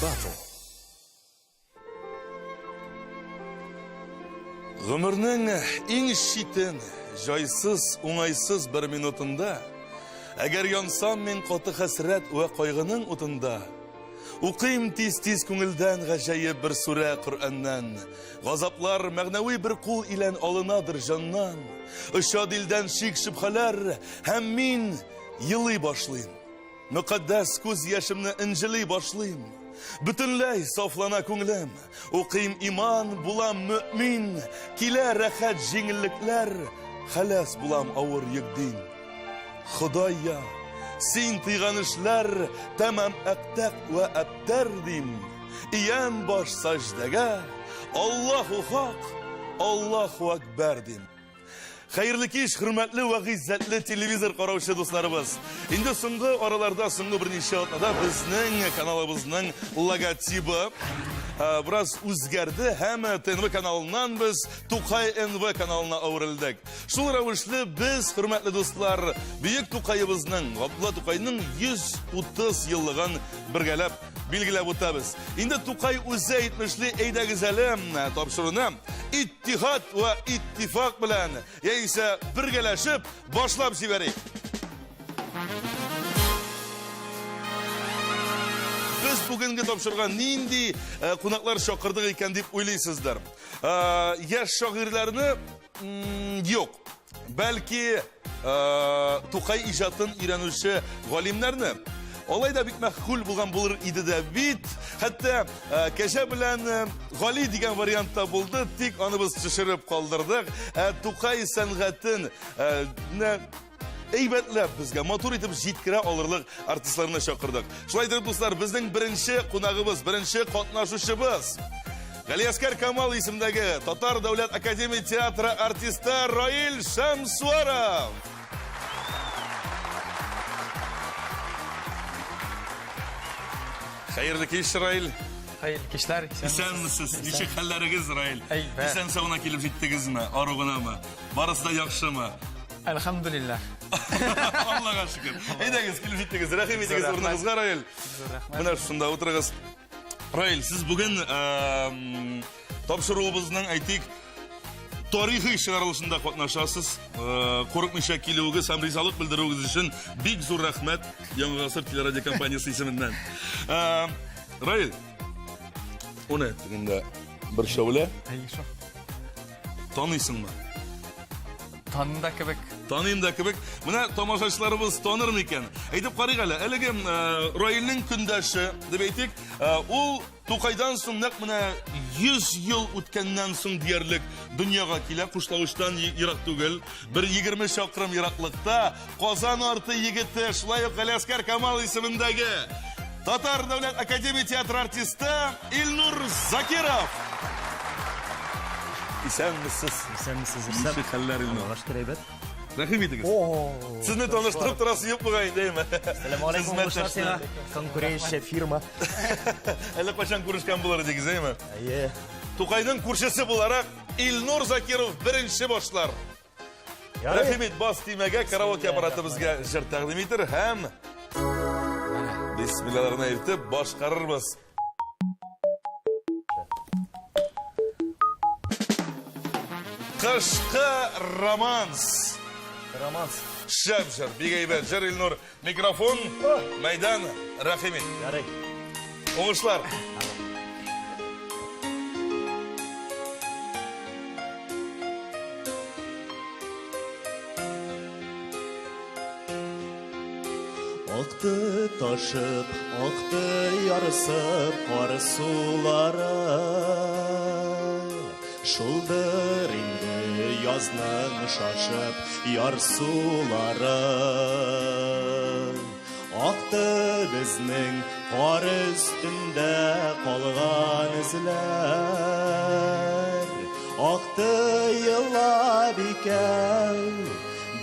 Battle. Гомернең иң читен, җайсыз, уңайсыз бер минутында, әгәр янсам мин каты хәсрәт вә кайгының утында, укыйм тиз-тиз күңелдән гаҗәеп бер сүрә Коръәннән. Газаплар мәгънәви бер кул илән алынадыр җаннан. Оча дилдән шик-шөбһәләр, һәм мин елый башлыйм. Мөкатдәс күз яшемне энҗели башлыйм. Бөтенләй сафлана күңелем. Укыйм иман, булам мөэмин. Килә рәхәт җиңеллекләр, хәләс булам авыр йөкдин. Ходай я, син тыйган эшләр тәмам әктәк вә әптәр дим. Иям баш саҗдәгә, Аллаһу хак, Аллаһу әкбәр дим. Хәерле кич, хөрмәтле вә гыйззәтле телевизор караучы дусларыбыз. Инде соңгы араларда, соңгы берничә атнада безнең каналыбызның логотибы бераз үзгәрде һәм ТНВ каналыннан без Тукай НВ каналына әверелдек. Шул рәвешле без, хөрмәтле дуслар, бөек Тукаебызның, Габдулла Тукайның 130 еллыгын бергәләп билгеләп үтәбез. Инде Тукай үзе әйтмешли, әйдәгез әле тапшыруны иттихад вә иттифак белән, яисә бергәләшеп башлап җибәрик. Без бүгенге тапшыруга нинди кунаклар чакырдык икән дип уйлыйсыздыр. Яшь шагыйрьләрне юк. Бәлки Тукай иҗатын өйрәнүче галимнәрне. Алай да бик мәхкүл булган булыр иде дә бит. Хәтта Кәҗә белән Гали дигән вариант та булды, тик аны без төшереп калдырдык. Ә Тукай сәнгатен әйбәтләп безгә матур итеп җиткерә алырлык артистларны чакырдык. Шулай итеп, дуслар, безнең беренче кунагыбыз, беренче катнашучыбыз Галиәскәр Камал исемдәге Татар дәүләт академия театры артисты Раил Шәмсуаров. Хәерле кич, Раил. Хәерле кичләр. Исәнмесез. Ничек хәлләрегез, Раил? Әйбәт. Исән сау гына килеп җиттегезме? Ару гынамы? Барысы да яхшымы? Әлхәмдүлилләһ. Аллага шөкер. Әйдәгез, килеп җиттегез. Рәхим итегез урыныгызга, Раил. Менә шунда утырыгыз. Раил, сез бүген тапшыруыбызның, әйтик, тарихи чыгарылышында катнашасыз. Курыкмыйча килүегез һәм ризалык белдерүегез өчен бик зур рәхмәт Яңа гасыр телерадиокомпаниясе исеменнән. Раил, уны тегендә бер шәүлә. Әйе, шул. Таныйсыңмы? Таным да кебек. Таныйм да кебек. Менә тамашачыларыбыз таныр микән? Әйтеп карыйк әле. Әлеге Раилнең көндәше дип әйтик, ул Тукайдан соң нәкъ менә 100 ел үткәннән соң диярлек дөньяга килә. Кушлавычтан ерак түгел, бер 20 чакрым ераклыкта Казан арты егете, шулай ук Галиәсгар Камал исемендәге Татар дәүләт академия театры артисты Илнур Закиров. Исәнмесез. Исәнмесез, Рөстәм. Ничек хәлләр, Илнур? Аллага шөкер, әйбәт. Рәхим итегез. Сезне таныштырып торасы юк бугай инде, әйме? Сәлам алейкум, уңышлар сиңа. Конкуренция фирма. Әллә кайчан күрешкән булыр идегез, әйме? Әйе. Тукайның күршесе буларак Илнур Закиров беренче башлар. Рәхим ит, бас төймәгә, караоке аппараты безгә җыр тәкъдим итер һәм бисмиллаларны әйтеп башкарырбыз. Кышкы романс. Романс. Шәп җыр, бик әйбәт җыр, Илнур. Микрофон, мәйдан, рәхим ит. Ярый. Уңышлар. Акты ташып, акты ярсып кар сулары. Шулдыр инде язның шашып ярсулары. Акты безнең кар өстендә калган эзләр. Акты еллар икәү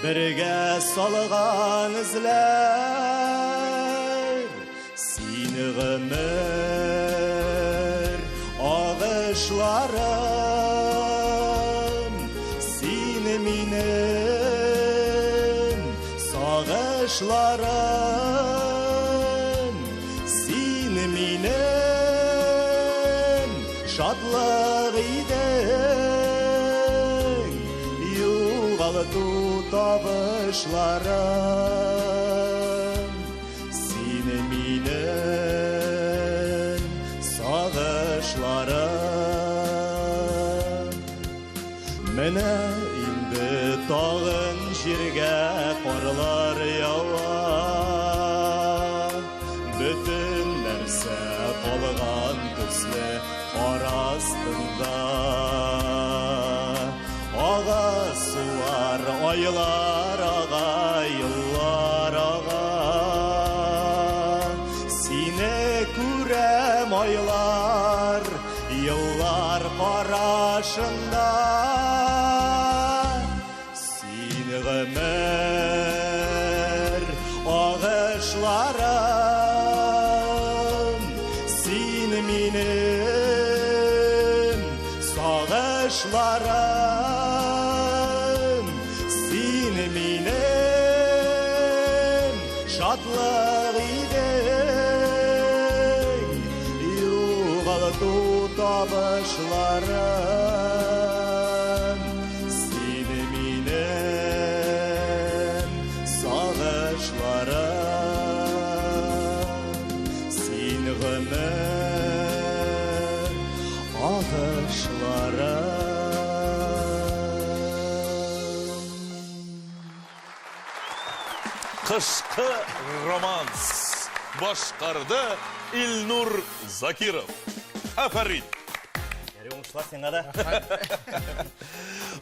бергә салган эзләр. Син гомер агышларым, син минем сагышларым, син минем шатлык идең, югалту табышларым. Син минем сагышларым. Менә инде тагын җиргә карлар ява. Бөтен нәрсә калган төсле кар астында. Ага сулар, айлар ага, еллар ага. Сине күрәм айлар, еллар карашында. Син гомер агышларым, син минем сагышларым, син минем шатлык идең, югалту табышларым. Син минем сагышларым, син гомер агышларым. Кышкы романс башкарды Илнур Закиров. Афәрин! Ярый, уңышлар сиңа да.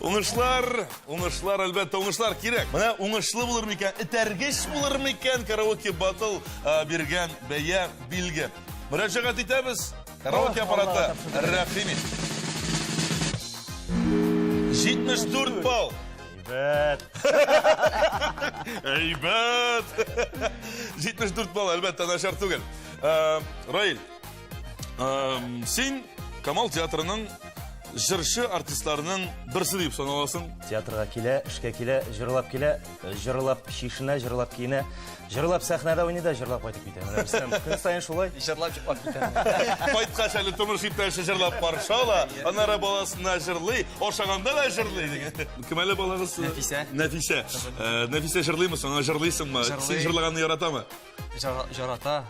Уңышлар, уңышлар, әлбәттә, уңышлар кирәк. Менә уңышлы булыр микән, этәргеч булыр микән караоке батл биргән бәя билге. Мөрәҗәгать итәбез. Караоке аппараты рәхим ит. 74 балл. Әйбәт. Әйбәт. 74 балл, әлбәттә, начар түгел. Раил, син Камал театрының җырчы артистларының берсе дип саналасың. Театрга килә, эшкә килә, җырлап килә, җырлап чишенә, җырлап киенә, җырлап сәхнәдә уйный да җырлап кайтып китә. Менә Рөстәм көн саен шулай. Җырлап җырлап китә. Кайткач әле тормыш иптәше җырлап каршы ала, аннары баласына җырлый, ашаганда да җырлый дигән. Кем әле балагыз? Нәфисә. Нәфисә. Нәфисә җырлыймы соң? Аңа җырлыйсыңмы? Җырлый. Син җырлаганны яратамы? Жарата.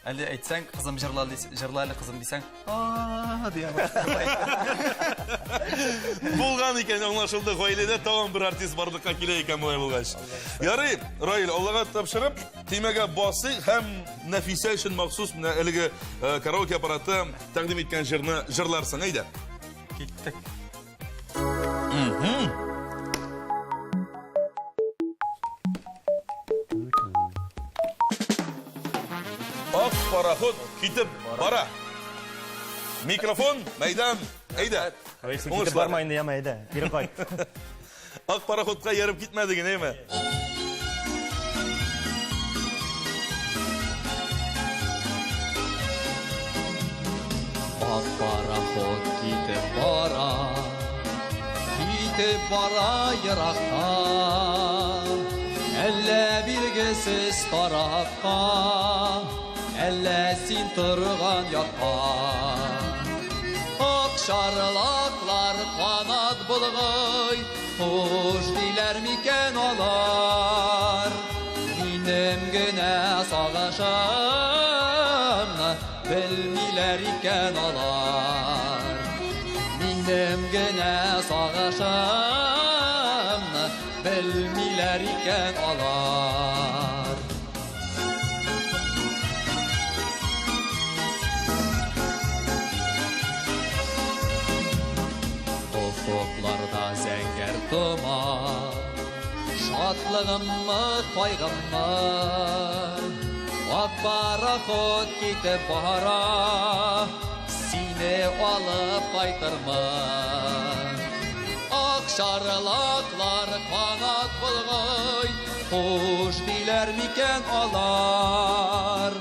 Әле әйтсәң, кызым җырла, җырла әле кызым дисәң, а дия башлый. Булган икән, аңлашылды. Гаиләдә тагын бер артист барлыкка килә икән болай булгач. Ярый, Раил, Аллага тапшырып, төймәгә басыйк һәм Нәфисә өчен махсус менә әлеге караоке аппараты тәкъдим иткән җырны җырларсың, әйдә. Киттек. Ак пароход китеп бара. Микрофон, мәйдан, әйдә. Син китеп барма инде, яме, әйдә. Кире кайт. Ак пароходка ярып китмәдең, әйме? Ак пароход китеп бара, китеп бара еракка. Әллә билгесез тарафка, әллә син торган якка. Ак шарлаклар канат болгый, хуш диләр микән алар? Минем генә сагышымны белмиләр икән алар. Минем генә сагышымны белмиләр икән алар. Офыкларда зәңгәр томан, шатлыгыммы, кайгыммы? Ак пароход китеп бара, сине алып кайтырмы? Ак шарлаклар канат болгый, хуш диләр микән алар?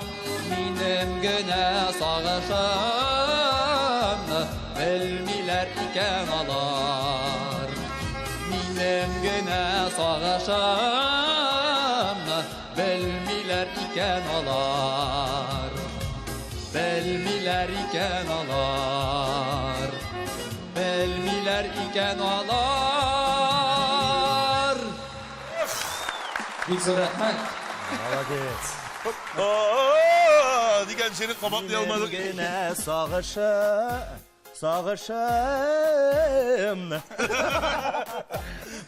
Минем генә сагышымны белмиләр икән алар. Минем генә сагышымны белмиләр икән алар. Белмиләр икән алар. икән алар. Бик зур рәхмәт. Молодец. Дигән җирен кабатлый алмадык. Генә сагышы, сагышым.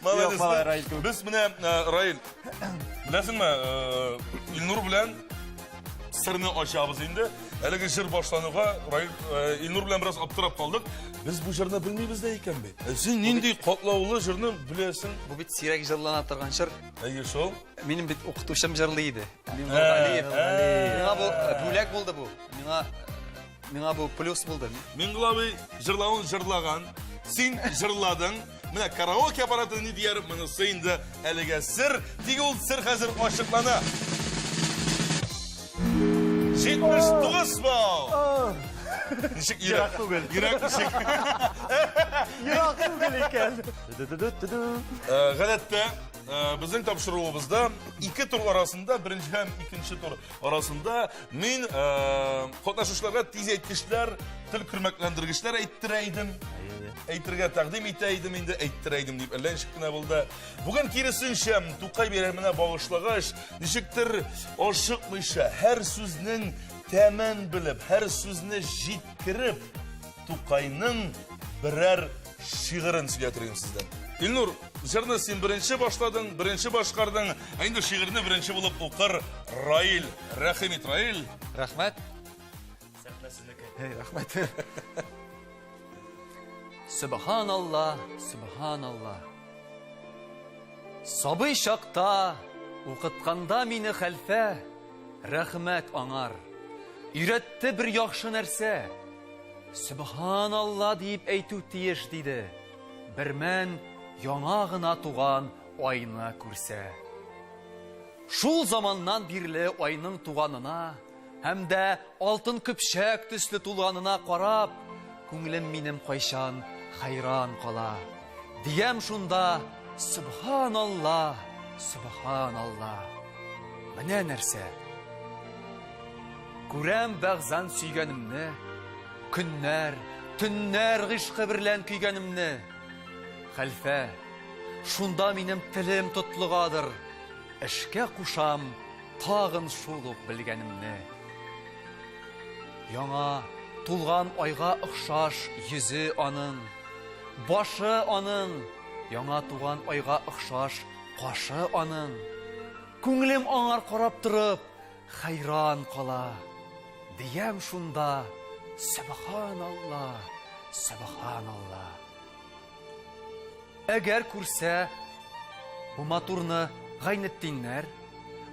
Молодец. Юк, малай, Раил кебек. Без менә, Раил, беләсеңме, Илнур белән сырны ачабыз инде. Әлеге җыр башлануга Раил, Илнур белән бераз аптырап калдык. Без бу җырны белмибез дә икән бит. Син нинди катлаулы җырны беләсең? Бу бит сирәк җырлана торган җыр. Әйе шул. Минем бит укытучым җырлый иде. Миңнур Галиев. Миңа бу бүләк булды бу. Миңа миңа бу плюс булды. Миңгол абый җырлавын җырлаган, син җырладың. Менә караоке аппараты ни дияр, монысы инде әлегә сер. Тик ул сер хәзер ачыклана. 79 балл! Ничек йөрәк? Ерак түгел. Йөрәк ничек? Ерак түгел икән. Ду-ду-ду-ду-ду. Гадәттә, безнең тапшыруыбызда ике тур арасында, беренче һәм икенче тур арасында мин катнашучыларга тиз әйткечләр, тел көрмәкләндергечләр әйттерә идем. Әйтергә тәкъдим итә идем инде, әйттерә идем дип әллә ничек кенә булды. Бүген киресенчә, Тукай бәйрәменә багышлагач, ничектер ашыкмыйча, һәр сүзнең тәмен белеп, һәр сүзне җиткереп, Тукайның берәр шигырен сөйләтер идем сездән. Илнур, җырны син беренче башладың, беренче башкардың, ә инде шигырьне беренче булып укыр Раил. Рәхим ит, Раил. Рәхмәт. Сәхнә сезнеке. Эй, рәхмәт. Сөбханалла, сөбханалла. Сабый чакта укытканда мине хәлфә, рәхмәт аңар. Өйрәтте бер яхшы нәрсә. Сөбханалла дип әйтү тиеш диде. Бермән яңа гына туган айны күрсә. Шул заманнан бирле айның туганына һәм дә алтын көпчәк төсле тулганына карап, күңелем минем кайчан хайран кала. Диям шунда, Сөбханалла, Сөбханалла. Менә нәрсә. Күрәм бәгъзан сөйгәнемне, көннәр, төннәр гыйшкы берлән көйгәнемне. Хәлфә, шунда минем телем тотлыгадыр. Эшкә кушам тагын шул ук белгәнемне. Яңа тулган айга охшаш йөзе аның, башы аның, яңа туган айга охшаш кашы аның. Күңелем аңар карап торып, хайран кала. Диям шунда, Сөбханалла, Сөбханалла. Әгәр күрсә, бу матурны Гайнетдиннәр,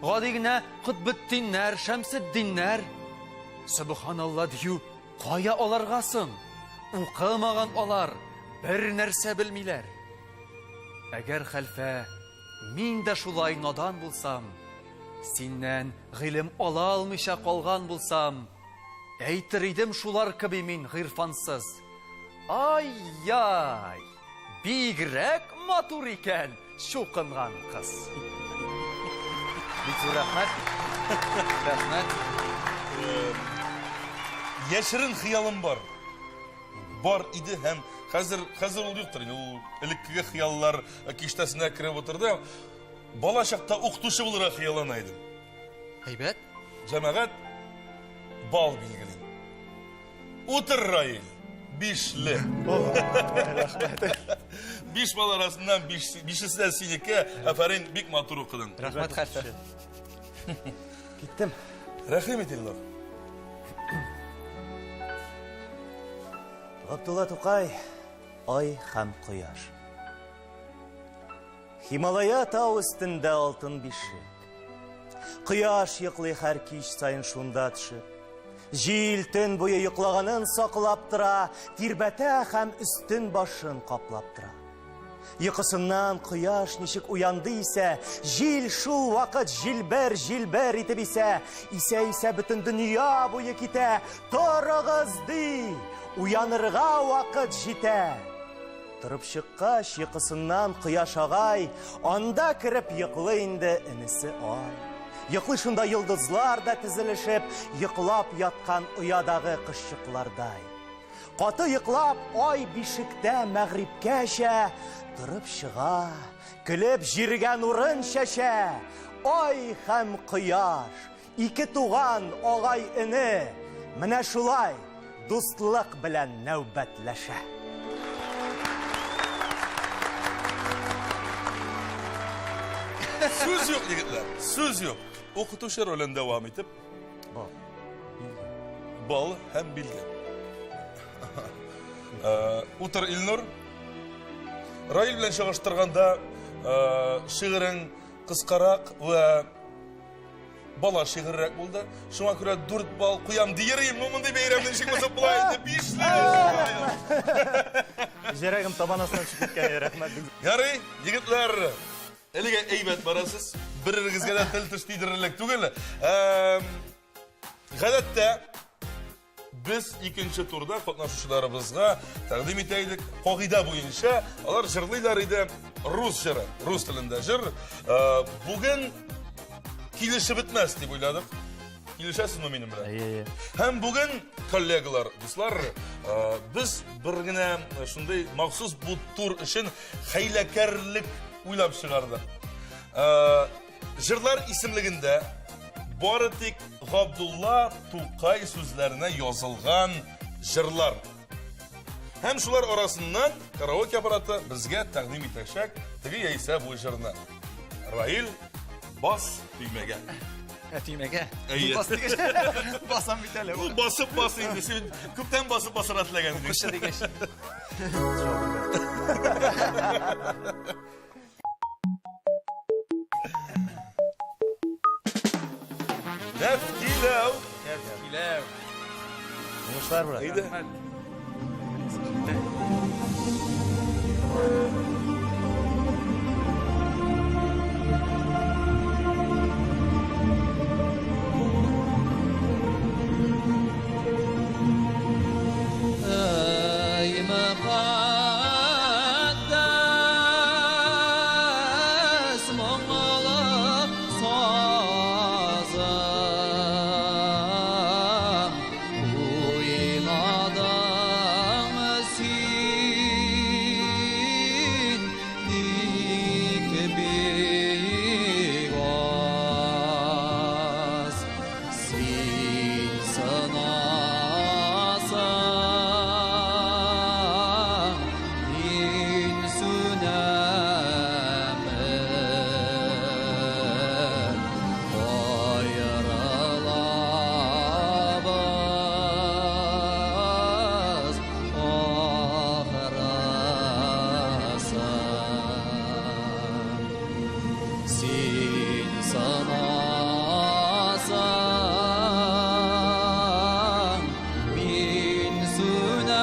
гади генә Котбетдиннәр, Шәмсетдиннәр, Сөбханалла дию кая аларга соң? Укымаган алар, бер нәрсә белмиләр. Әгәр хәлфә, мин дә шулай надан булсам, синнән гыйлем ала алмыйча калган булсам, әйтер идем шулар кеби мин гыйрфансыз. Ай-яй! Бигрәк матур икән чукынган кыз. Бик зур рәхмәт. Рәхмәт. Яшерен хыялым бар. Бар иде һәм хәзер хәзер ул юктыр инде. Ул элеккеге хыяллар киштәсенә кереп утырды. Бала чакта укытучы булырга хыяллана идем. Әйбәт. Җәмәгать бал билгелим. Утыр, Раил. Бишле. Биш бал арасыннан биш, бишесе дә синеке. Афәрин, бик матур укыдың. Рәхмәт, хәлфә. Киттем. Рәхим ит, Илнур. Габдулла Тукай, Ай һәм кояш. Һималая тау өстендә алтын бишек. Кояш йоклый һәр кич саен шунда төшеп. Җил төн буе йоклаганын саклап тора, тирбәтә һәм өстен башын каплап тора. Йокысыннан кояш ничек уянды исә, җил шул вакыт җилбер җилбер итеп исә, исә исә бөтен дөнья буе китә. Торыгыз ди, уянырга вакыт җитә. Торып чыккач, йокысыннан кояш агай, анда кереп йоклый инде энесе Ай. Йоклый шунда йолдызлар да тезелешеп, йоклап яткан оядагы кошчыклардай. Каты йоклап, ай бишектә мәгърибкәчә торып чыга, көлеп җиргә нурын чәчә. Ай һәм кояш, ике туган агай-эне, менә шулай дуслык белән нәүбәтләшә. Сүз юк, егетләр, сүз юк. Укытучы ролен дәвам итеп, Бал. Бал һәм билге. Э, утыр, Илнур. Раил белән чагыштырганда, э, шигырең кыскарак вә бала шигыррәк булды. Шуңа күрә 4 балл куям диер идем. Ну, мондый бәйрәмне ничек бозып була инде? Бишле! Җөрәгем табан астына төшеп киткән, рәхмәт. Ярый, егетләр, әлегә әйбәт барасыз. Бер-берегезгә дә тел-теш тидерерлек түгел. Гадәттә, без икенче турда катнашучыларыбызга тәкъдим итә идек. Кагыйдә буенча алар җырлыйлар иде рус җыры, рус телендә җыр. Бүген килешеп бетмәс дип уйладык. Килешәсезме минем белән? Әйе, әйе. Һәм бүген, коллегалар, дуслар, без бер генә шундый махсус бу тур өчен хәйләкәрлек уйлап чыгардык. Җырлар исемлегендә бары тик Габдулла Тукай сүзләренә язылган җырлар. Һәм шулар арасыннан караоке аппараты безгә тәкъдим итәчәк теге яисә бу җырны. Раил, бас төймәгә. Ә, төймәгә? Әйе. Бас дигәч, басам бит әле. Ул басып бас инде, син күптән басып басырга теләгән идең. Укучы дигәч. Тәфкиләү. Тәфкиләү. Уңышлар, брат. Әйдә. Ай, мөкатдәс моңлы сазым, уйнадың син, ник бик аз? Син сынасаң, мин сүнәмен. Аерылабыз ахырысы. Син сынасаң, мин сүнәмен.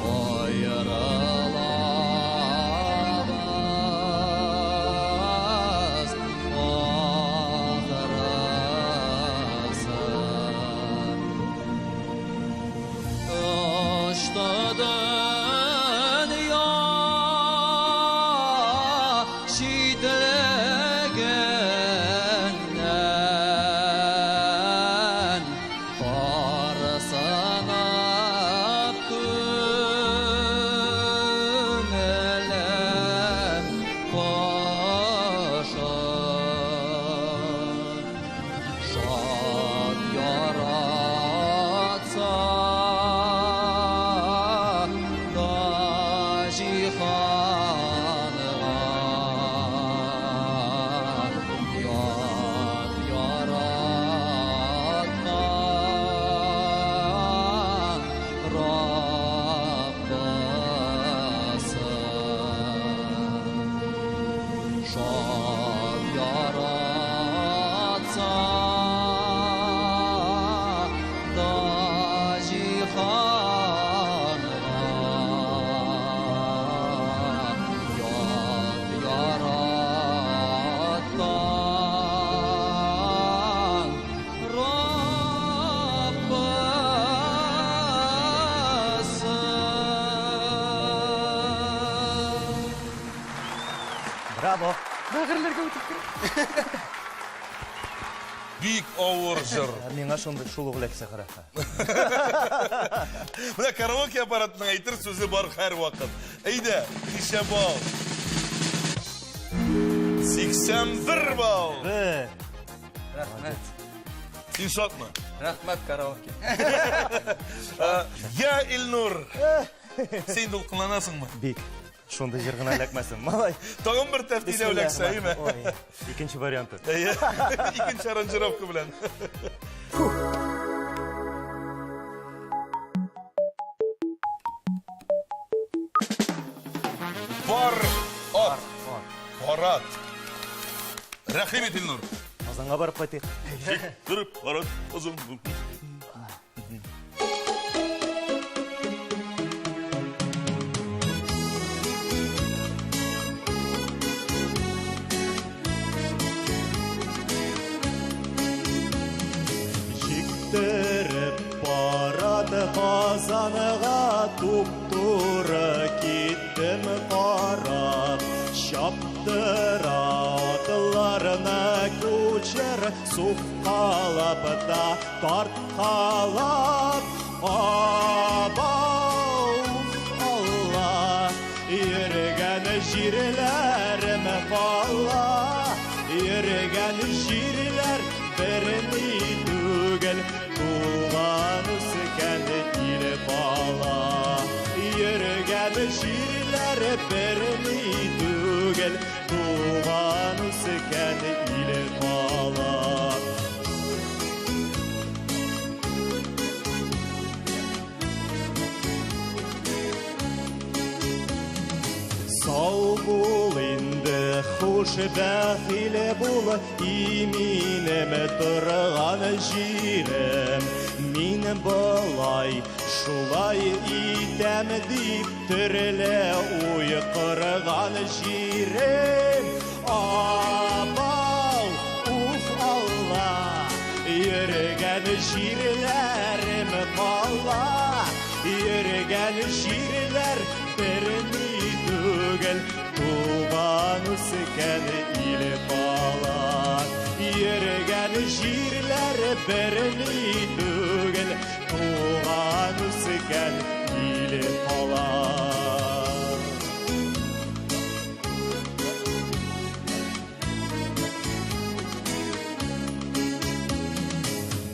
Аерылабыз ахырысы. Очты дөнья читлегеннән, тарсынып күңелем кошы. Шат яратса да җиһанга, ят яраткан Раббысы. Шат яратса да җиһанга, ят яраткан Раббысы. Браво. Бәгырьләргә үтеп керә. Бик авыр җыр. Миңа шундый шул ук эләксә хорошо. Менә караоке аппаратының әйтер сүзе бар һәрвакыт. Әйдә, ничә балл? 81 балл. Бер. Рәхмәт. Син шатмы? Рәхмәт караоке. Я, Илнур. Син дулкынланасыңмы? Бик. Шундый җыр гына эләкмәсен, малай. Тагын бер тәфтиләү эләксә, әйеме? Ой, икенче варианты. Әйе. Икенче аранжировка белән. Бар ат. Парад. Рәхим ит, Илнур. Казанга барып кайтыйк. Торып, парад, Казан. Җиктереп барады Казанга туп-туры киттем карап. Чаптыра атларны кучер суккалап та тарткалап. Абау, Алла, йөргән җирләрем кала, йөргән җирләр берни түгел, туган үскән ил кала. Йөргән җирләр берни түгел, туган үскән ил кала. Сау бул инде, хуш бәхил бул, иминем торган җирем. Мин болай, шулай итәм дип төрле уй корган җирем. Абау, уф Алла, йөргән җирләрем кала, йөргән җирләр берни түгел, туган үскән ил кала. Йөргән җирләр берни түгел, туган үскән ил кала.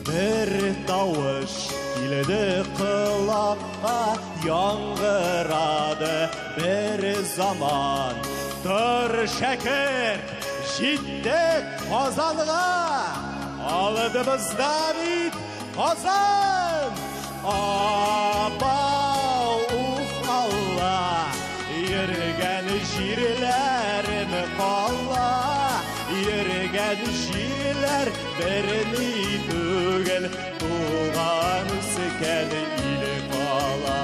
Бер тавыш килде колакка, яңгырады бер заман. Тор, шәкерт, җиттек Казанга! Алдыбызда бит Казан! Абау, уф Алла, йөргән җирләрем кала, йөргән җирләр берни түгел, туган үскән ил кала.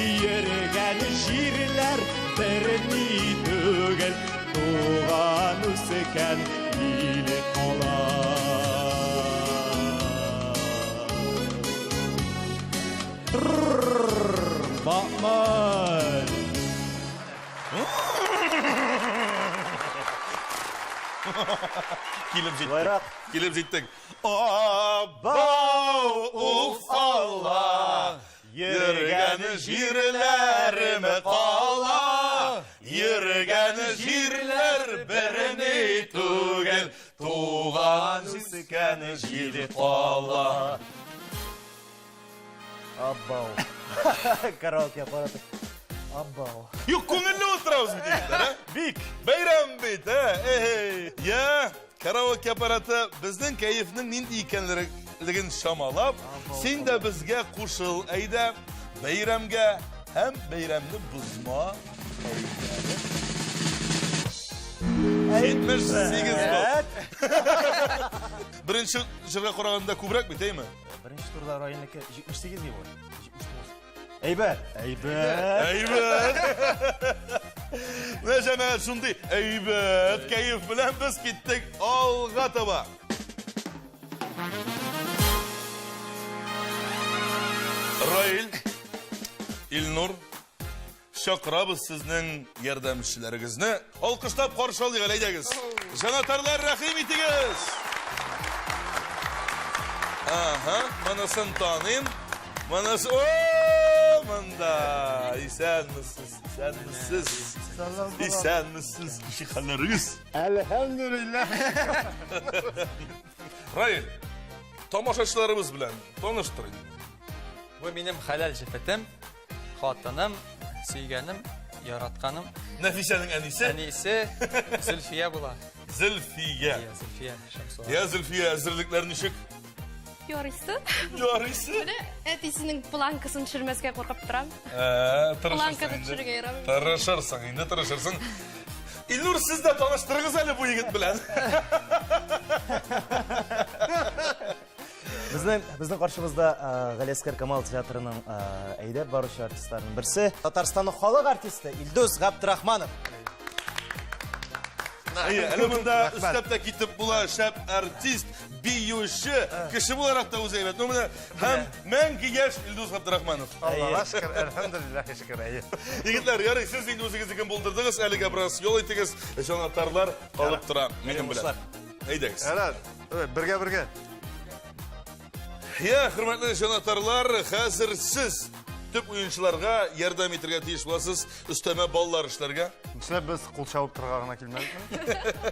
Йөргән җирләр берни түгел, туган үскән ил кала. Батман! Килеп җиттек. Шулайрак. Килеп җиттек. Абау, уф Алла, йөргән җирләрем кала, йөргән җирләр берни түгел, туган үскән җир кала. Абау. Караоке аппараты. Абау. Юк, күңелле утырабыз бит, егетләр, ә? Бик. Бәйрәм бит, ә? Эй, я, караоке аппараты безнең кәефнең нинди икәнлеген чамалап, син дә безгә кушыл, әйдә, бәйрәмгә һәм бәйрәмне бозма. Әйдә. 78 балл. Беренче җырга караганда күбрәк бит, әйме? Беренче турда районныкы 78 ди бу. 79. Әйбәт. Әйбәт. Әйбәт. Менә җәмәгать шундый әйбәт кәеф белән без киттек алга таба. Раил, Илнур, чакырабыз сезнең ярдәмчеләрегезне. Алкышлап каршы алыйк әле, әйдәгез. Җанатарлар, рәхим итегез. Ага, монысын таныйм. Монысы, о, монда. Исәнмесез, исәнмесез. Исәнмесез, ничек хәлләрегез? Әлхәмдүлилләһ. Раил, тамашачыларыбыз белән таныштыр инде. Бу минем хәләл җефетем, хатыным, сөйгәнем, яратканым. Нәфисәнең әнисе? Әнисе Зөлфия була. Зөлфия. Иә, Зөлфия Шәмсуарова. Я, Зөлфия, әзерлекләр ничек? Ярыйсы. Ярыйсы. Менә әтисенең планкасын төшермәскә куркып торам. Ә, тырышырсың Планканы инде. төшерергә ярамый. Тырышырсың инде, тырышырсың. Илнур, сез дә таныштырыгыз әле бу егет белән. Безнең безнең каршыбызда э, Галиәсгар Камал театрының э, әйдәп баручы артистларының берсе, Татарстанның халык артисты Илдус Габдрахманов. Әйе, әле монда өстәп тә китеп була, шәп артист, биюче, кеше буларак та үзе әйбәт. Ну менә һәм мәңге яшь Илдус Габдрахманов. Аллаһка шөкер, әлхәмдүлилләһ, шөкер, әйе. Егетләр, ярый, сез инде үзегезнекен булдырдыгыз, әлегә бераз ял итегез, җанатарлар калып тора минем белән. Әйдәгез. Ярар, бергә бергә. Я, хөрмәтле җанатарлар, хәзер сез төп уенчыларга ярдәм итәргә тиеш буласыз, өстәмә баллар эшләргә. Нишләп без кул чабып торырга гына килмәдекме?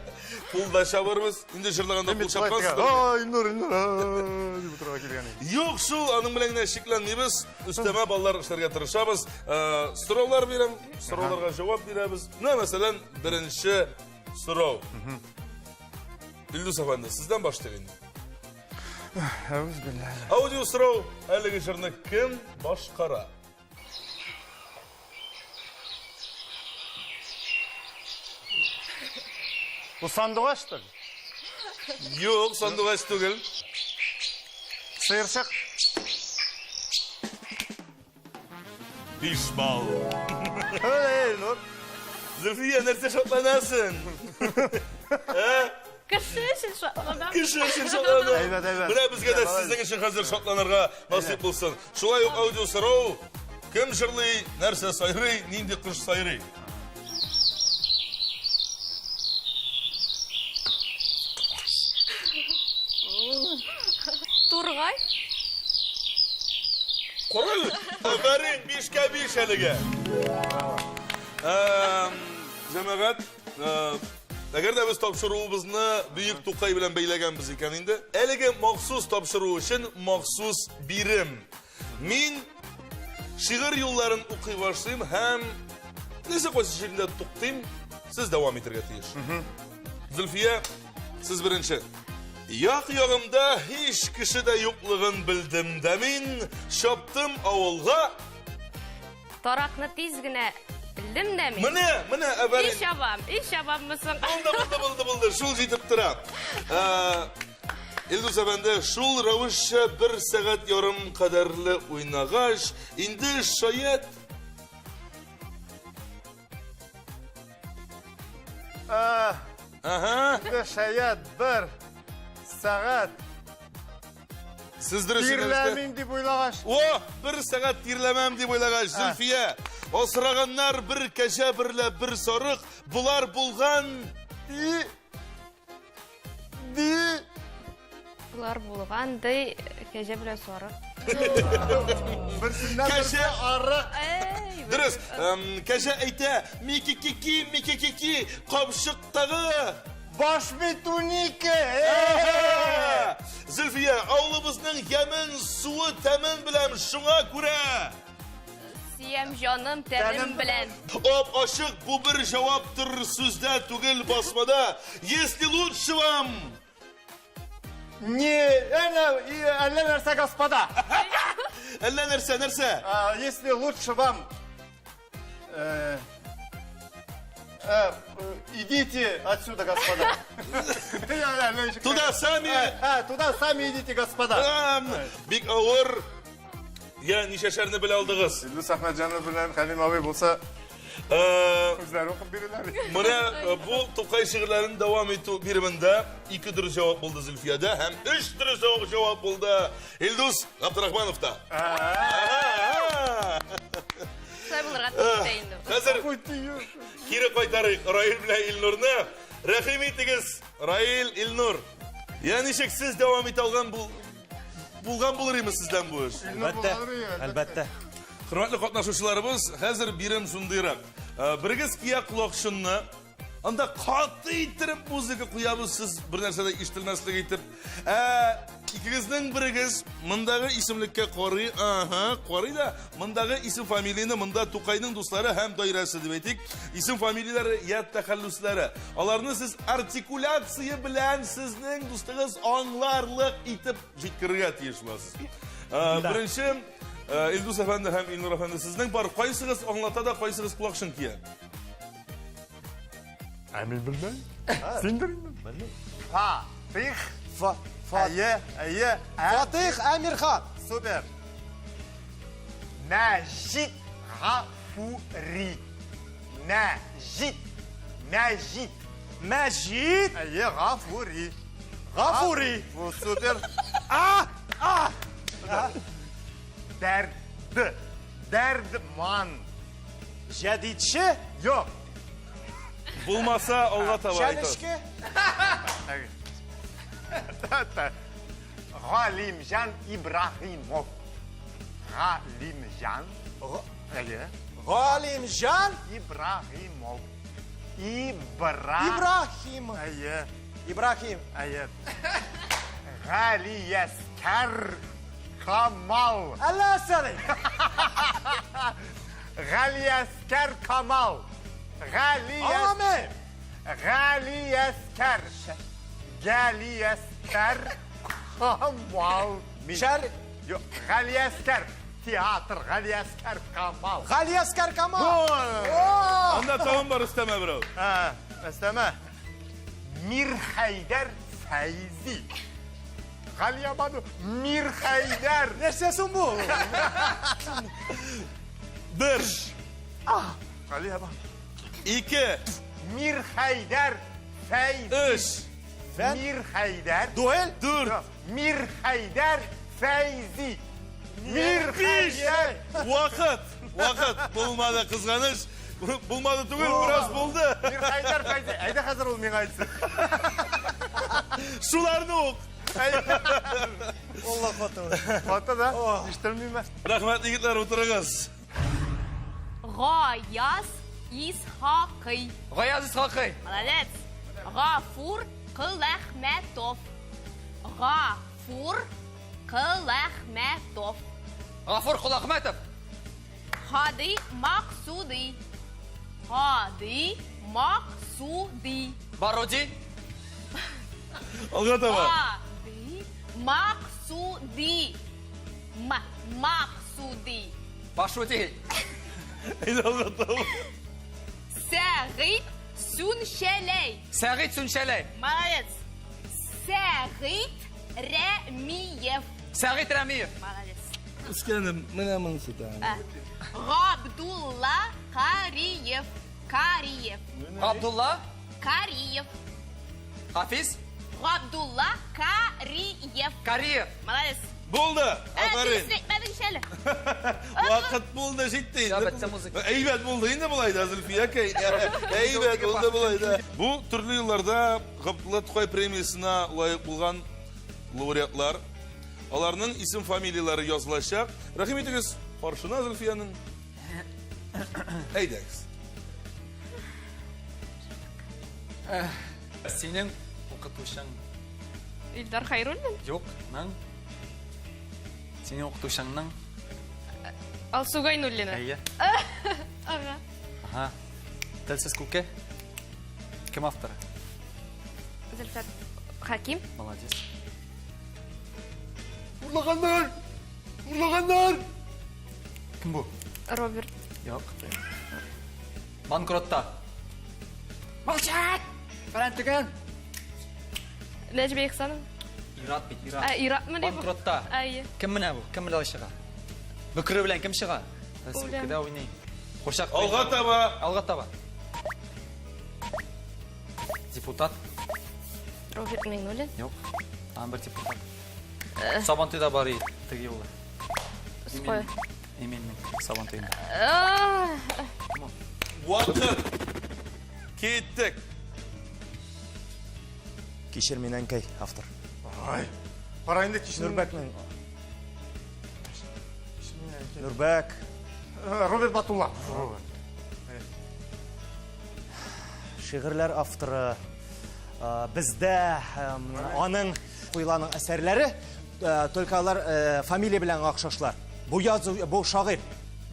Кул да чабырбыз. Инде җырлаганда кул чапкансыз. Ай, Илнур, Илнур, дип утырырга килгән идек. Юк шул, аның белән генә шикләнмибез. Өстәмә баллар эшләргә тырышабыз. Э, сораулар бирәм, сорауларга җавап бирәбез. Менә, мәсәлән, беренче сорау. Илдус әфәнде, сездән башлыйк инде. Әүзбилләһ. Аудио сорау, әлеге җырны кем башкара? Бу сандугач, что ли? Юк, сандугач түгел. Сыерчык. 5 балл. Эй, Илнур. Зөлфия, нәрсә шатланасың? Ә? Кеше өчен шатланам. Кеше өчен шатлана. Әйбәт, әйбәт. Менә безгә дә сезнең өчен хәзер шатланырга насыйп булсын. Шулай ук аудио сорау. Кем җырлый, нәрсә сайрый, нинди кош сайрый? Тургай. Корыл! Афәрин, бишкә биш әлегә. Җәмәгать, әгәр дә без тапшыруыбызны Бөек Тукай белән бәйләгәнбез икән инде, әлеге махсус тапшыру өчен махсус бирем. Мин шигырь юлларын укый башлыйм һәм теләсә кайсы җирендә туктыйм, сез дәвам итәргә тиеш. Зөлфия, сез беренче. Як-ягымда һич кеше дә юклыгын белдем дә мин, чаптым авылга. Таракны тиз генә белдем дә мин. Менә, менә, И әбәрин. чабам, и чабаммы соң? Булды, булды, булды, булды. Шул җитеп тора. Ә, Илдус әфәнде, шул рәвешчә бер сәгать ярым кадәрле уйнагач, инде шаять Ага. Инде шаять бер сәгать Сез дөрес тирләмим дип уйлагач. О, бер сәгать тирләмәм дип уйлагач, Зөлфия. Осраганнар бер кәҗә берлә бер сарык, болар булган Ди Ди. Болар булган ди кәҗә белән сарык. Берсеннән Кәҗә арык. Әй, Дөрес. Кәҗә әйтә, мики-ки-ки, мики-ки-ки, капчыктагы. Баш бит унике. Зөлфия, авылыбызның ямен, суы, тәмен беләм, шуңа күрә. Сөям җаным, тәнем белән. Ап-ачык бу бер җаваптыр, сүздә түгел, басмада. Если лучше вам... Не, әнә, әллә нәрсә, господа. Әллә нәрсә, нәрсә? Если лучше вам... Э, э, идите отсюда, господа. Туда сами. Туда сами идите, господа. Бик авыр. Я ничәшәрне белә алдыгыз? Илдус Әхмәтҗанов белән Хәлим абый булса, үзләре укып бирәләр. Менә бу Тукай шигырьләрен дәвам итү биремендә ике дөрес җавап булды Зөлфиядә һәм өч дөрес җавап булды Илдус Габдрахмановта. Шулай булырга тиеш тә инде. Хәзер кире кайтарыйк Раил белән Илнурны. Рәхим итегез, Раил, Илнур. Я ничек сез дәвам итә алган бу? Булган булыр име сездән бу эш? Әлбәттә, әлбәттә. Хөрмәтле катнашучыларыбыз, хәзер бирем шундыйрак. Э, Берегез кия колакчынны, анда каты иттереп музыка куябыз, сез бер нәрсә дә ишетелмәслек итеп. Ә икегезнең берегез мондагы исемлеккә карый, ага, карый да, мондагы исем фамилияне монда Тукайның дуслары һәм даирәсе дип әйтик, исем фамилияләре я тәхәллүсләре. Аларны сез артикуляция белән сезнең дустыгыз аңларлык итеп җиткерергә тиеш буласыз. Э, Беренче э, Илдус әфәнде һәм Илнур әфәнде, сезнең бар кайсыгыз аңлата да, кайсыгыз колакчын кия? Ә мин белмәйм. Синдер инде. Белмим. Фатих. Фа, фа, Әйе, әйе. Ә. Фатих Әмирхан. Супер. Мәҗит Гафури. Мәҗит. Мәҗит. Мәҗит Әйе, Гафури. Гафури. Бу супер. А! А! Дәрд. Дәрдман. Җәдитче? Юк. Булмаса, алга таба айтасыз. Чәнечке. Галимҗан Ибраһимов. Галимҗан. Әйе. Галимҗан Ибраһимов. Ибра. Ибраһим. Әйе. Ибраһим. Әйе. Галиәскәр Камал. Әллә сәне. Галиәскәр Камал. Галиәс... Аңламыйм. Галиәскәр. Галиәскәр Камал. Шәр Юк, Галиәскәр. Театр Галиәскәр Камал. Галиәскәр Камал. О! Анда тагын бар өстәмә берәү. Ә, өстәмә. Мирхәйдәр Фәйзи. Галиябану Мирхәйдәр. Нәрсә соң бу? Бер, Галиябану. ике, Мирхәйдәр Фәйзи. өч, Мирхәйдәр. Дуэль? дүрт, Мирхәйдәр Фәйзи. Мирхәйдәр. Вакыт, вакыт. Булмады, кызганыч. Булмады түгел, бераз булды. Мирхәйдәр Фәйзи. Әйдә хәзер ул миңа әйтсен. Шуларны ук. Алла каты. Каты да. Ишетелмиме? Рәхмәт, егетләр, утырыгыз. Гаяз Исхакый. Гаяз Исхакый. Молодец. Гафур Кыләхмәтов. Гафур Кыләхмәтов. Гафур Кулахмәтов. Һади Максуди. Һади Максуди. Баруди. Алга таба. Һади Максуди. М. Максуди. Башуди. Әйдә, алга таба. Сәгыйть Сүнчәләй. Сәгыйть Сүнчәләй. Молодец. Сәгыйть Рәмиев. Сәгыйть Рәмиев. Молодец. Үскәнем, менә монысы да. Габдулла Кариев. Кариев. Габдулла. Кариев. Хафиз. Габдулла Кариев. Кариев. Молодец. Булды. Ә, Афәрин. дөрес әйтмәдең әле. Вакыт булды, җитте инде. Бетте музыка. Әйбәт булды инде болай да, Зөлфия әкәй. Әйбәт булды болай да. Бу төрле елларда Габдулла Тукай премиясенә лаек булган лауреатлар. Аларның исем фамилияләре язылачак. Рәхим итегез, каршына Зөлфиянең. Әйдәгез. Синең укытучың Илдар Хайруллин? юк, ның. Синең укытучыңның. Алсу Гайнуллина. Әйе. Ага. Ага. Телсез күке. Кем авторы? Зөлфәт Хаким. Молодец. Урлаганнар! Урлаганнар! Кем бу? Роберт. Юк. Банкротта. Молчать! Фәлән төгән. Нәҗибә Ихсанова. Ират бит, Ират. Ә, Иратмы ни бу? Банкротта. Әйе. Кем менә бу? Кем белән чыга? Бөкре белән кем чыга? Телсез Үләм. күкедә уйный. Курчак. Алга таба. Алга таба. Депутат. Роберт Миңнуллин. Юк. Тагын бер депутат. Сабантуйда бар иде теге юлы. Сухой. Иминнең Сабантуенда. А, Вакыт. Киттек. Кичер мине, әнкәй, автор. Ай. Кара инде кичер. Нурбәкнең. Нурбәк. Роберт Батулла. Шигырьләр авторы. Бездә аның куеланың әсәрләре, только алар фамилия белән охшашлар. Бу язу, бу шагыйрь,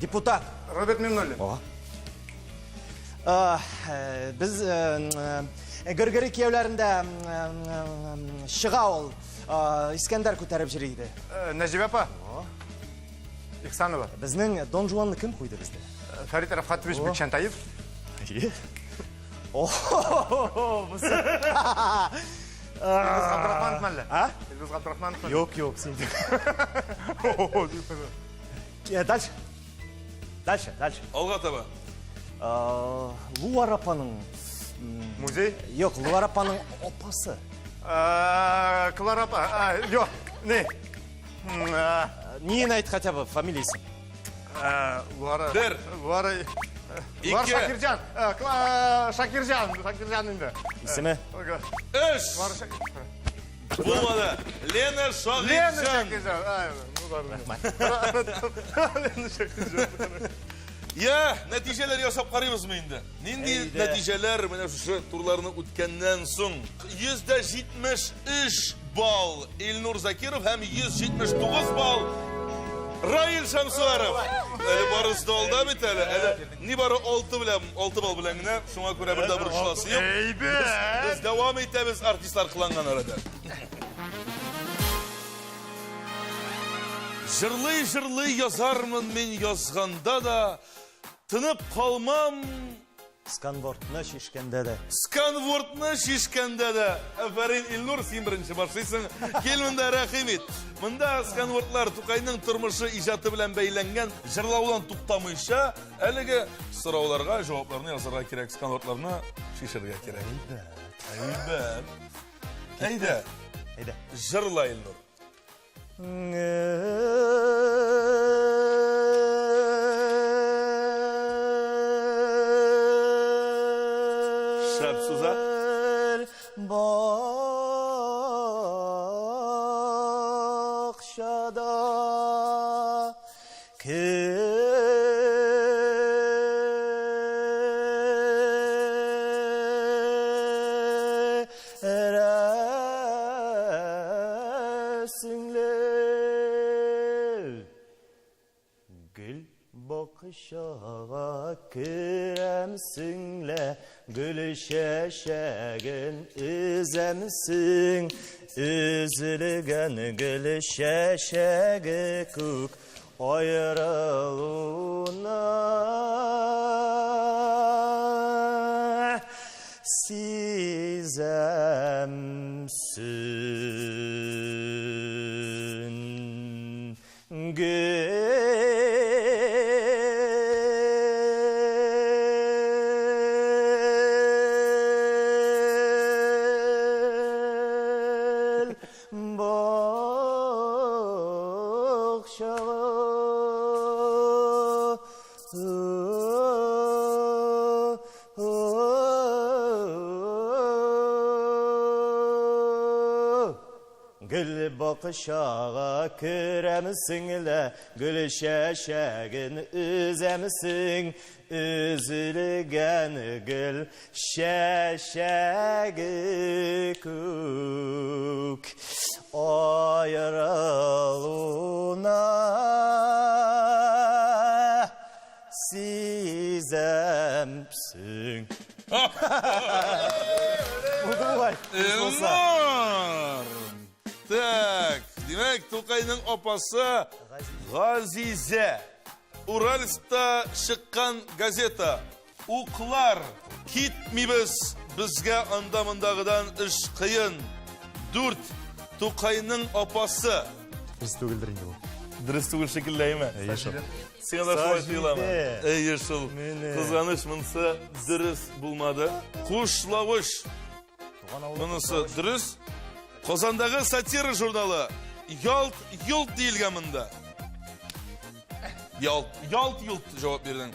депутат. Роберт Миңнуллин. Без Гөргөри кияүләрендә чыга ул. Искәндәр күтәреп йөри иде. Нәҗибә апа. Ихсанова. Безнең Дон Жуанны кем куйды бездә? Фәрит Рафхатович Бикчәнтаев. Әйе. О, бусы. Илдус Габдрахманов мәллә? А? Илдус Габдрахманов. Юк, юк, син. Дальше. Дальше, дальше. Алга таба. Луар апаның Музей? Юк, Луар апаның апасы. Клара апа, юк, не? Нин әйт хотя бы фамилиясен. Луара. Бер. Луара. Ике. Луара Шакирҗан. Шакирҗан, Шакирҗан инде. Исеме? Өч. Булмады. Лена Лена Шагыйрьҗан. Шакирҗан. Лена Шакирҗан. Я, нәтиҗәләр ясап карыйбызмы инде? Нинди Әйдә. нәтиҗәләр менә шушы турларны үткәннән соң? 173 балл Илнур Закиров һәм 179 балл Раил Шәмсуаров. Әле барысы да алда бит әле. Әле нибары 6 белән, 6 балл белән генә, шуңа күрә бер дә борчыласы юк. Әйбәт! Без дәвам итәбез артистлар кыланган арада. Җырлый-җырлый язармын мин язганда да, тынып калмам Сканвордны чишкәндә дә. Сканвордны чишкәндә дә. Афәрин, Илнур, син беренче башлыйсың. Кил монда, рәхим ит. Монда сканвордлар Тукайның тормышы, иҗаты белән бәйләнгән җырлаудан туктамыйча, әлеге сорауларга җавапларны язарга кирәк, сканвордларны чишәргә кирәк. Әйбәт. Әйдә. Әйдә. Җырла, Илнур. Шәп суза. Бакчада Керәсең ле. Гөл бакчага керәмсең лә, гөл чәчәген өзәмсең. Өзелгән гөл чәчәге күк аерылуны сизәмсең. Гөл бакчага. Гөл бакчага керәмсең лә, гөл чәчәген өзәмсең, өзелгән гөл чәчәге күк аерылуна сизәмсең. Булды болай. Илнур! Так, димәк, Тукайның апасы Газизә. Уральскта чыккан газета. Уклар, китмибез, безгә анда-мондагыдан эш кыен. Дүрт, Тукайның апасы. Дөрес түгелдер инде бу. Дөрес түгел шикелле, әйме? Әйе шул. Сиңа да шулай тоеламы? Саҗидә. Әйе шул. Менә. Кызганыч, монысы дөрес булмады. Кушлавыч. Монысы дөрес. Казандагы сатира журналы Ялт йолт диелгән монда. Ялт, ялт йолт җавап бирдең.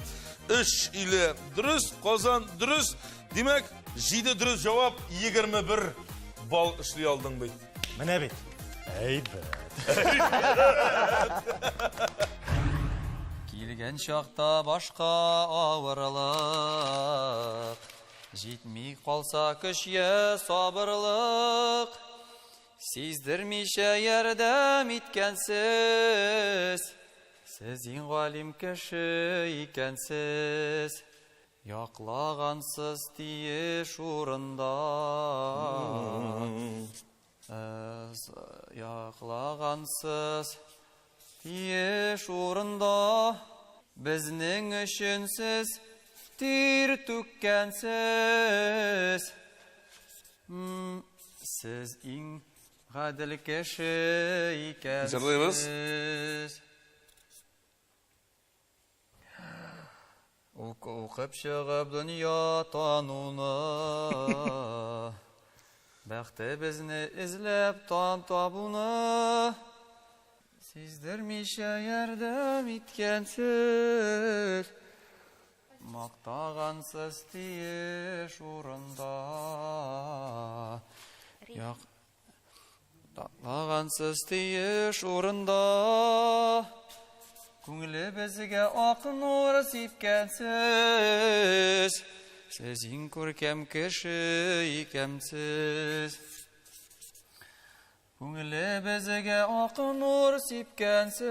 Өч иле дөрес, Казан дөрес. Димәк, 7 дөрес җавап, 21 балл эшли алдың бит. Менә бит. Әйбәт. Килгән чакта башка авырлык, Җитми калса көч йә сабырлык, Сиздермичә ярдәм иткәнсез, Сез иң галим кеше икәнсез. Яклагансыз тиеш урында. Яклагансыз тиеш урында. Безнең өчен сез тир түккәнсез. Сез иң гадел кеше икәнсез. Җырлыйбыз. Укып чыгып дөнья тануны, Бәхтебезне эзләп тан табуны, Сиздермичә ярдәм иткәнсез, Мактагансыз тиеш урында. Як Тапмагансыз тиеш урында. Күңелебезгә ак нур сипкәнсез. Сез иң күркәм кеше икәнсез. Күңелебезгә ак нур сипкәнсез.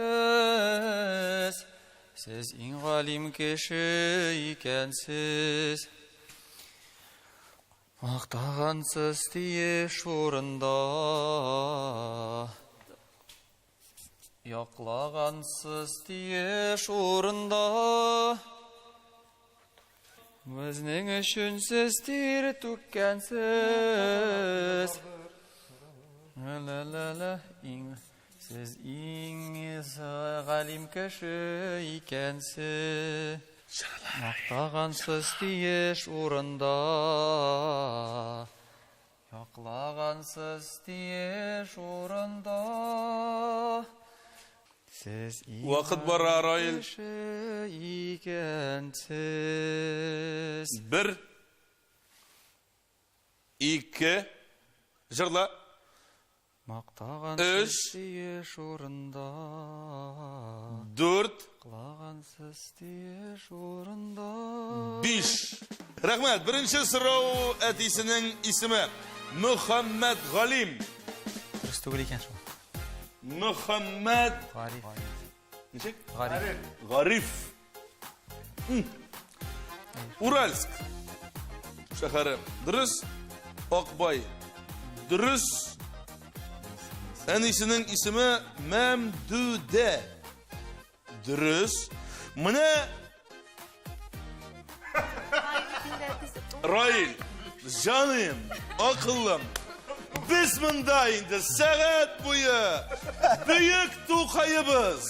Сез иң галим кеше икәнсез. Мактагансыз тиеш урында. Яклагансыз тиеш урында. Безнең өчен сез тир түккәнсез. Ла-ла-ла, иң сез иң галим кеше икәнсез. Мактагансыз тиеш урында. Яклагансыз тиеш урында. Сез иң Вакыт бара, Раил. кеше икәнсез. Бер, ике, җырла. Мактагансыз Өч. тиеш урында. Дүрт. Клагансыз тиеш урында. Биш. Рәхмәт. Беренче сорау әтисенең исеме. Мөхәммәт Галим. Дөрес түгел икән шул. Мөхәммәт Гариф. Ничек? Гариф. Гариф. Уральск шәһәре. Дөрес. Акбай. Дөрес. Әнисенең исеме Мәмдүдә. Дөрес. Менә Раил, җаным, акыллым. Без монда инде сәгать буе бөек Тукаебыз,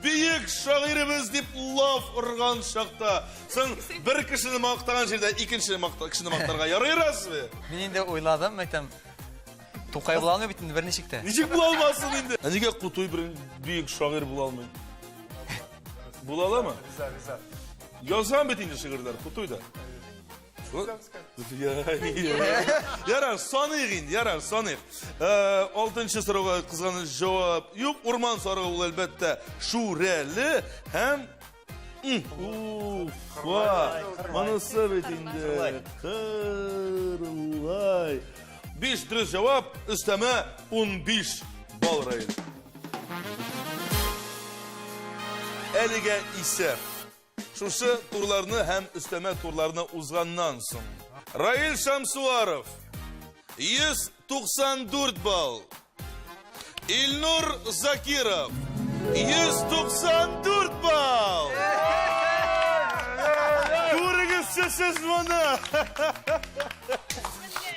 бөек шагыйребез дип лаф орган чакта, соң бер кешене мактаган җирдә икенче кешене мактарга ярый разве? Мин инде уйладым, әйтәм, Тукай була алмый бит инде берничек тә. Ничек була алмасын инде? Ә нигә Кутуй бер бөек шагыйрь була алмый? Була аламы? Риза, риза. Язган бит инде шигырьләр, Кутуй да. Ярар, саныйк инде, ярар, саныйк. Алтынчы сорауга кызганыч җавап юк. Урман сарыгы ул әлбәттә шүрәле һәм Уфа! Монысы бит инде кырлай. 5 дөрес җавап, өстәмә 15 балл Раил. Әлегә исәп. Шушы турларны һәм өстәмә турларны узганнан соң. Раил Шамсуаров 194 балл. Илнур Закиров 194 балл. Күрегезче сез моны.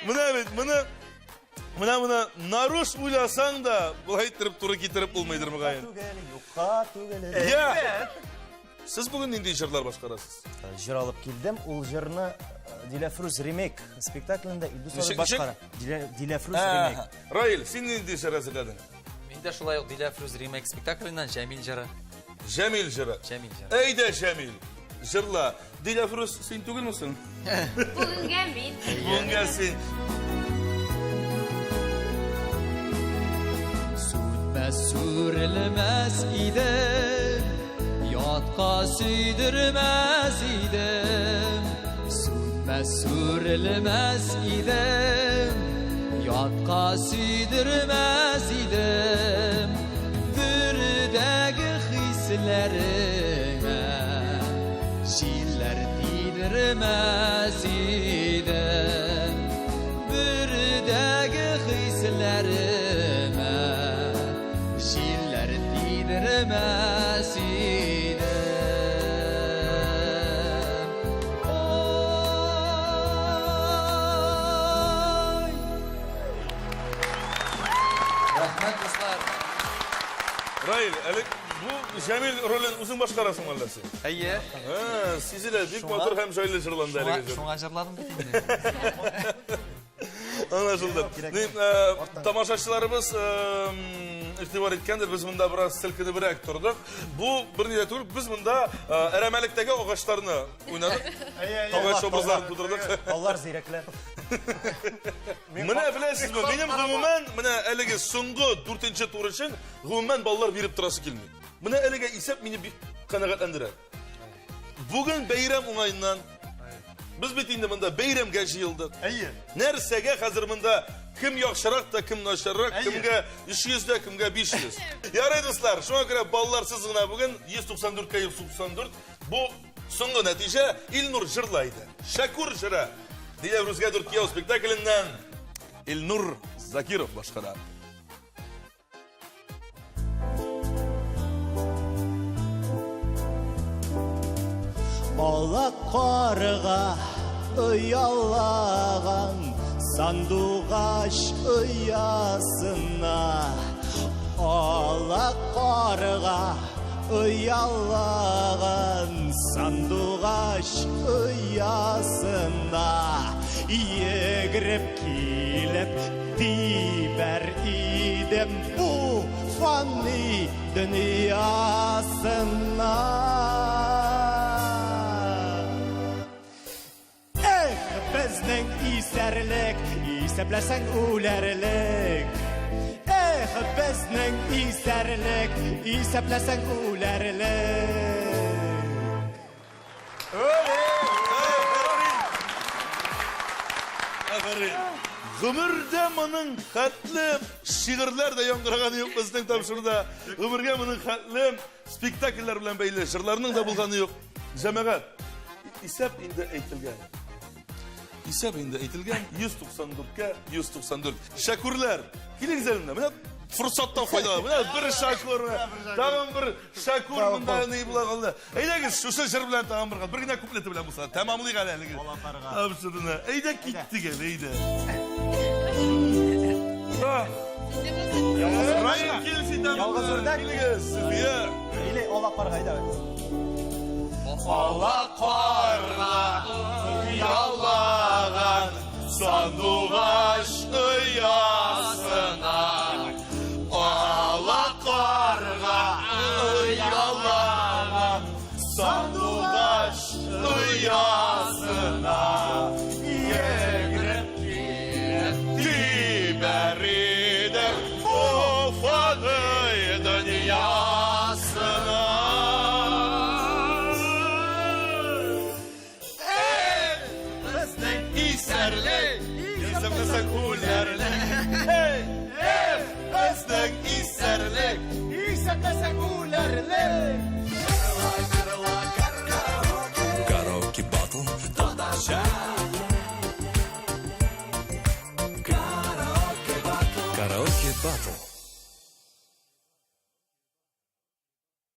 Менә бит, моны Менә моны наруш уйласаң да, болай иттереп туры китереп булмыйдыр мөгаен. Түгел, юкка түгел. Я! Сез бүген нинди җырлар башкарасыз? Җыр алып килдем. Ул җырны Диләфрүз ремейк спектаклендә Илдус Ничек, абый башкара. Диләфрүз ремейк. Раил, син нинди җыр әзерләдең? Мин дә шулай ук Диләфрүз ремейк спектакленнән Җәмил җыры. Җәмил җыры. Җәмил җыры. Әйдә, Җәмил, җырла. Диләфрүз, син түгелме соң? Бүгенгә мин. Бүгенгә син. Сүнмәс, сүрелмәс иде. Яткан Ятка сөйдермәс идем, сүнмәс, сүрелмәс идем. Ятка сөйдермәс идем, Бөредәге хисләреңә җилләр тидермәс идем. Бөредәге хисләремә җилләр тидермәс идем. Ой! Рәхмәт, дуслар. Раил, әле бу Җәмил ролен үзең башкарасың әллә син? Әйе. Сизелә, бик матур һәм җайлы җырланды әлеге җыр. Шуңа җырладым бит инде. Аңлашылды. Тамашачыларыбыз игътибар иткәндер, без монда бераз селкенебрәк тордык. Бу берни дә түгел, без монда әрәмәлектәге агачларны уйнадык. Агач образларын тудырдык. Алар зирәкләр. Менә беләсезме, минем гомумән, менә әлеге соңгы дүртенче тур өчен гомумән баллар биреп торасы килми. Менә әлегә исәп мине бик канәгатьләндерә. Бүген бәйрәм уңаеннан без бит инде монда бәйрәмгә җыелдык. Әйе. Нәрсәгә хәзер монда кем яхшырак та, кем начаррак, кемгә 300 дә, кемгә 500. Ярый, дуслар, шуңа күрә балларсыз гына бүген 194-кә 194. Бу соңгы нәтиҗә. Илнур җырлай иде. Шәкүр җыры. Диләфрүзгә дүрт кияү спектакленнән Илнур Закиров башкара. Ала карга оялаган сандугач оясына. Ала карга оялаган сандугач оясына. Йөгереп килеп тибәр идем бу фани дөньясына. Эх, безнең исәрлек, исәпләсәң үләрлек. Эх, безнең исәрлек, исәпләсәң үләрлек. Афәрин. Гомердә моның хәтле шигырьләр дә яңгыраганы юк безнең тапшыруда. Гомергә моның хәтле спектакльләр белән бәйле җырларның да булганы юк. Җәмәгать, исәп инде әйтелгән. Исәп инде әйтелгән 194-кә 194. Шәкүрләр, килегез әле менә. Менә форсаттан файдалан. Менә бер шәкүр, тагын бер шәкүр монда ни була калды. Әйдәгез, шушы җыр белән тагын бер, бер генә куплеты белән булса, тәмамлыйк әле әлеге. Тапшыруны. Әйдә киттек әле, әйдә. Раил, кил син дә. Ялгыз үрдәк. Килегез, Суфия. Или ала карга, әйдә. Ала карга ялаган сандугач оясына. Ала карга ялаган сандугач оясына. Йөгереп килеп тибәр идем бу фани дөньясына. Безнең исәрлек, исәпләсәк үләрлек. Эй, эй, безнең исәрлек, Исәпләсәк үләрлек. Караоке батл татарча. Караоке батл.